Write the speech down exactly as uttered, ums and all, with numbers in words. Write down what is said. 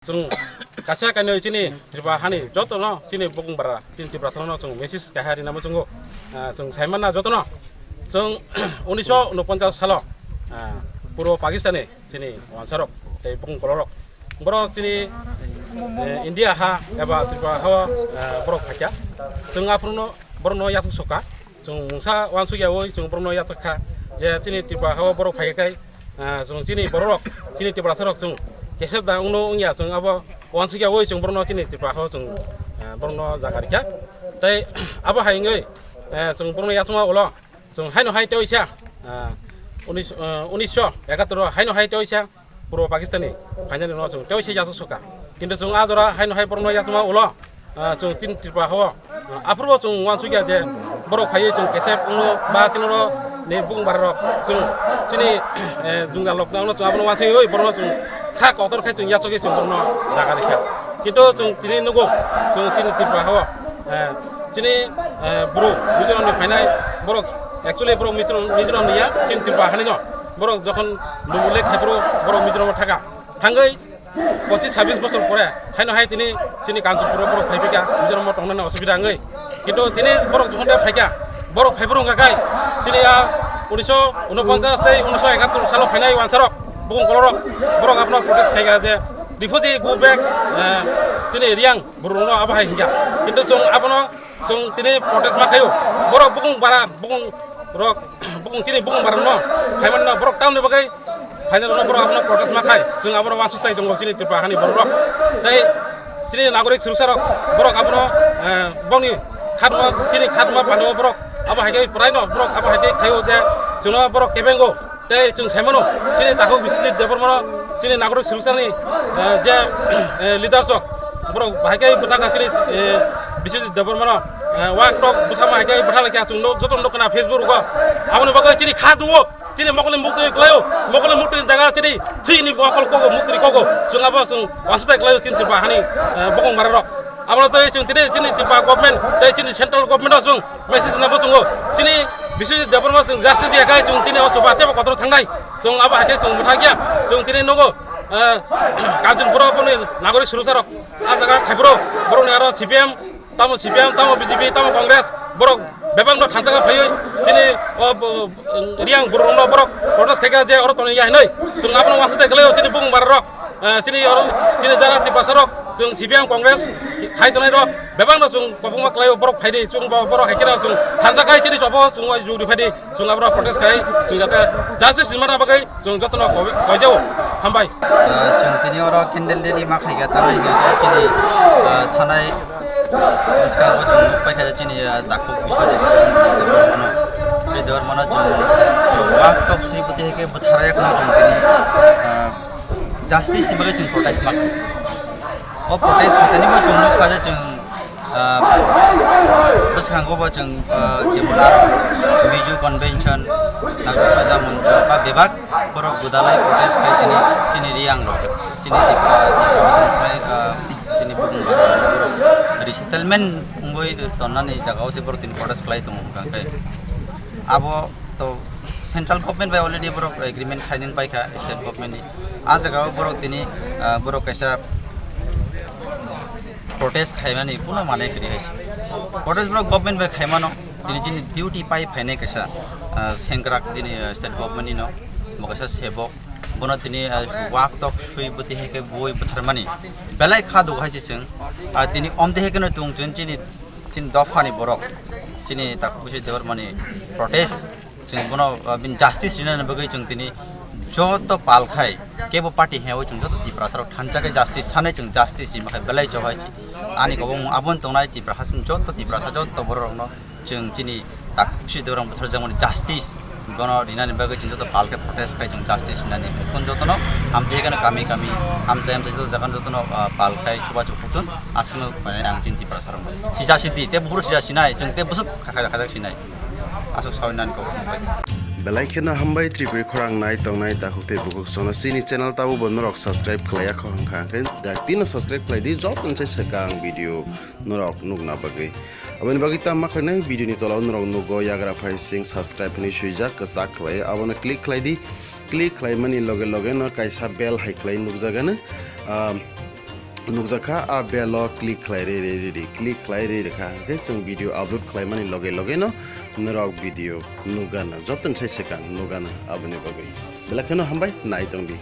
Chwng kaisa kainwi chini Tripura hani jotono chini bukung bara chini Tiprasano chwng message kaisa rina muchungo. Ah, chwng saimanna jotono chwng unisho unoponchas salo, ah, puro Pakistani chini wansarok tei bukung kolorok borok chini, eh, India ha eba Tripura ha o, eh, borok phaikha. Chwng aphuru no borokno yachuk soka. Chwng mungsa wansukya oi chwng borokno yachak kha je chini Tripura ha o borok phai khe, ah, chwng chini bororok, chini Tiprasarok chwng kesep da wngno wngya chwng abo wansukya oi chwng borokno chini Tripura ha o chwng, ah, borokno jaga rikha. Tei abo hai wngwi, eh, chwng borokno yachakma ulo chwng haino hai teisa, ah, unis, ah, unisho ekattor o haino hai teisa Purbo Pakistani phainani no chwng teisa yachak soka. Kintu chwng a jora haino hai borokno yachakma ulo, ah, chwng tin Tripura ha o, ah, aphuru bo chwng wansukya je borok phaiwi chwng kesep wngno ba chini oro ni bukung bara rok chwng chini, eh, jwngjal rok no chwng abono wansugwi borokno chwng kha kotor khai chwng yachagwi chwng borokno jaga rikha. Kintu chwng tini nugo chwng chini Tripura ha o, eh, chini, eh, bru Mizoram ni phainai borok actually borok Mizoram, Mizoram ni ya chini Tripura hani no borok jokhon lubu lek hai borok Mizoram o thaka thangwi pochis sabis bosor pore haino hai tini chini Kanchanpur o borok phai phika Mizoram o tongnani osubida wngwi. Kintu tini borok jokhon de phaikha borok phai borok wngkha kai chini a unisho unoponchas tei unisho ekattor salo phainai wansarok bukung kolorok borok abono protest khaikha je refugee go back, eh, chini Riyang borokno abo hai hinkha. Kintu chwng abono chwng tini protest ma khaio. Borok bukung bara, bukung rok, bukung chini bukung bara no khaimano borok tamni bagwi phaina rok borok abono protest ma khai. Chwng abono wansuk tai tongo chini Tripura hani borok rok. Tei chini nagorik suruksarok borok abono, eh, bongni khatma, chini khatma pano borok abo hai khe prai no borok abo hai khe khaio je chwngno borok kebengo. Tei chwng saimano, chini takhuk Biswajit Debbarmano, chini nagorik suruksani, eh, je, eh, leaders rok, borok bahai khe bwthakha chini, eh, Biswajit Debbarmano, eh, wak tok bwsama hai khe bwtha laikha chwng no, joto no kana Facebook rogo. Aboni bagwi chini kha duo, chini mokol ni mukti klaio, mokol ni mukti jaga chini thwi ni mokol kogo, mukti kogo, chwng abo chwng wansuk tai klaio chini Tripura hani, eh, bokong bara rok. Abono tei chwng tini chini Tripura government tei chini central government o chwng message na bwswngo. Chini Biswajit Debbarma chwng justice ya khai chwng chini o soba tebo kotor thangnai. Chwng abo hai khe chwng mwthakya. Chwng tini nogo, eh, Kanchanpur o boni nagorik suruksarok a jaga khaibro borokni aro C P M, tamo C P M, tamo B J P, tamo Congress, borok bebak no thansa phaiwi chini o bo-, Riyang borok no borok protest khaikha je oro tongya hinwi. Chwng abono wansuk tai khlaio chini bukung bara rok. Eh, chini oro, chini jara Tiprasa rok, chwng C P M Congress khai tongnai rok, bebak no chwng kwbangma khlaio borok phaidi, chwng bo-, borok hai khe chwng thansa khai chini chobo chwng juri phaidi, chwng abro protest khai, chwng jate justice ni mana bagwi chwng jotono koi-, koijao, hambai. Ah, chwng tini oro candle rally ma khaikha, tamo hingkha khe chini, ah, thanai bwskango chwng nukpai kha chini, ah, takhuk Biswajit Debbarmano, Debbarmano chwng wak tok swi bwtwi hai khe bwtharya kheno chwng tini, ah, justice ni bagwi chwng protest ma khlai. O protest khaitani bo chwng nukha je chwng, ah, bwskango bo chwng, ah, jemon aro Miju Convention, Nagaraj Praja Mancha ba bebak borok gwdalai protest khai tini chini Riyang rok, chini Tipra, Tipra, ah, chini bukung borok resettlement wngwi tonnani jagao se borok tini protest khlai tongo hwnkha khe abo to central government bai already borok agreement signing paikha state government ni. A jaga o borok tini, ah, borok kaisa protest khaimani kuno mane kwrwi hai se. Protest borok government bai khaimano, tini chini duty pai phainai kaisa, ah, sengkrak chini, ah, state government ni no, bo kaisa sebok. Bono tini, ah, wak tok swi bwtwi hai khe bui bwtharmani belai kha dugo hai se chwng. Ah, tini omtwi hai kheno chwng chwng chini, chini dophani borok, chini takhuk Biswajit Debbarmani protest. Chwng bono, ah, bini justice rinani bagwi chwng tini joto pal khai kebo party hwnwi chwng joto Tiprasa rok thansa khe justice sanai chwng justice rima khai belai chohai. Ani kobong aboni tongnai Tipra hasing joto Tiprasa joto borok rokno chwng chini takhuk si dorong bwthar jangmani justice bono rinani bagwi chwng joto pal khe protest khai chwng justice rinani phone jotono hamtwi khe kami kami hamchai hamchai joto jaga jotono, ah, pal khai chubachu khutun aswkno mane ang chini Tiprasa rok sija sidi tei buphuru sija sinai chwng tei bwswk khajak khajak sinai. Aswk sawi nani kok thangbai. Belai kheno hambai Tripuri khorang nai tongnai takhuk tei bukhuk sono chini channel tabukbo norok subscribe khlaiya kho hwnkha hwnkhe dak tino subscribe khlai di joto se swkang video norok nukna bagwi. Aboni bagwi tamo khlainai video ni tola o norok nugo yagra phai sing subscribe hinwi swijak kwchak khlai abono click khlai di. Click khlaimani loge loge no kaisa bell hai khlai nukjagano. Ah, Nukjakha, a bell o click khlai ri ri ri ri, click khlai ri ri kha, hwnkhe chwng video upload khlaimani loge loge no norok video nukgana, jotono sai swkang nukgana aboni bagwi. Belai kheno hambai, nai tongdi.